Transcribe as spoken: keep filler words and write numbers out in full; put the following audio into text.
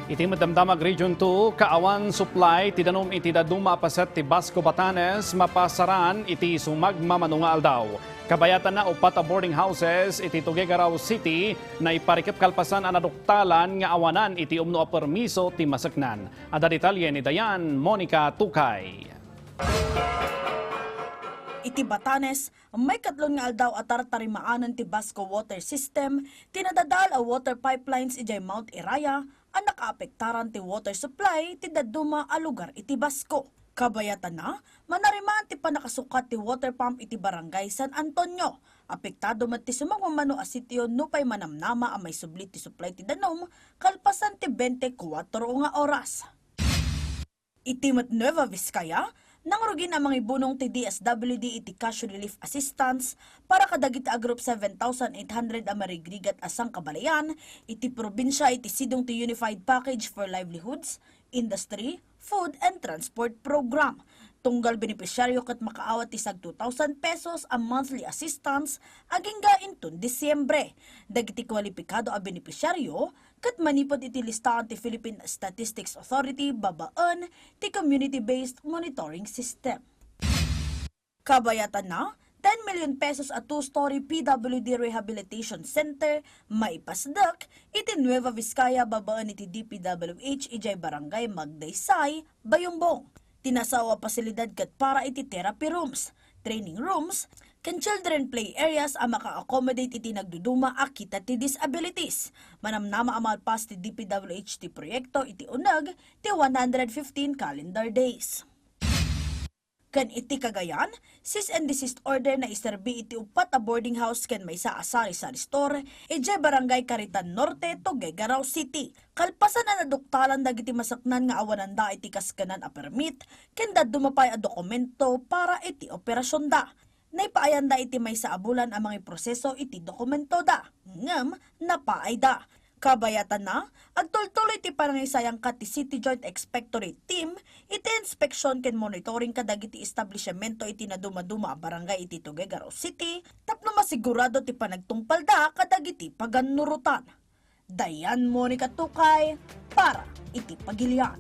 Iti madamdamag Region two, kaawan supply ti danum iti dadduma a paset ti Basco, Batanes, mapasaran iti sumagmamano nga aldaw. Kabayatanna, uppat a boarding houses iti Tuguegarao City naiparikep kalpasan a naduktalan nga awanan iti umno a permiso ti maseknan. Adda detalye ni Dayan Monica Tukay. Iti Batanes, maikatlon nga aldaw a tartarimaanen ti Basco Water System ti nadadael a water pipelines idiay Mount Iraya a nakaapektaran ti water supply ti dadduma a lugar iti Basco. Kabayatanna, manarimaan ti pannakasukat ti water pump iti Barangay San Antonio. Apektado met ti sumagmamano a sitio nupay manamnama a maisubli ti supply ti danum kalpasan ti bente kuatro nga oras. Iti met Nueva Vizcaya, nangrugin a mangibunong ti D S W D iti cash relief assistance para kadagiti agrup seven thousand eight hundred a marigrigat a sangkabalayan iti probinsia iti sidong ti Unified Package for Livelihoods, Industry, Food and Transport Program. Tunggal benepisyaryo ket makaawat ti sag two thousand pesos a monthly assistance agingga inton Disyembre. Dagiti kwalipikado a benepisyaryo ket manipud iti listahan ti Philippine Statistics Authority babaen ti community-based monitoring system. Kabayatanna, ten million pesos a two-story P W D Rehabilitation Center maipasdek iti Nueva Vizcaya babaen iti D P W H idiay Barangay Magdaysay, Bayumbong. Ti nasao a pasilidad ket para iti therapy rooms, training rooms, ken children play areas a maka-accommodate iti nagduduma a kita ti disabilities. Manamnama a malpas ti D P W H ti proyekto iti uneg ti one hundred fifteen calendar days. Ken iti Cagayan, cease and desist order naiserbi iti uppat a boarding house ken maysa a sari-sari store idiay Barangay Caritan Norte, Tuguegarao City. Kalpasan a naduktalan dagiti maseknan nga awananda iti kaskenan a permit ken dadduma pay a dokumento para iti operasionda. Naipaayanda iti maysa a bulan a mangiproseso iti dokumentoda, ngem napaayda. Kabayatanna, agtultuloy ti panangisayangka ti City Joint Expectorate Team iti inspeksion ken monitoring kadagiti establisiamento iti nadumaduma a barangay iti Tuguegarao City tapno masigurado ti panagtungpalda kadagiti pagannurotan. Dayan Monica Tukay para iti Pagilian.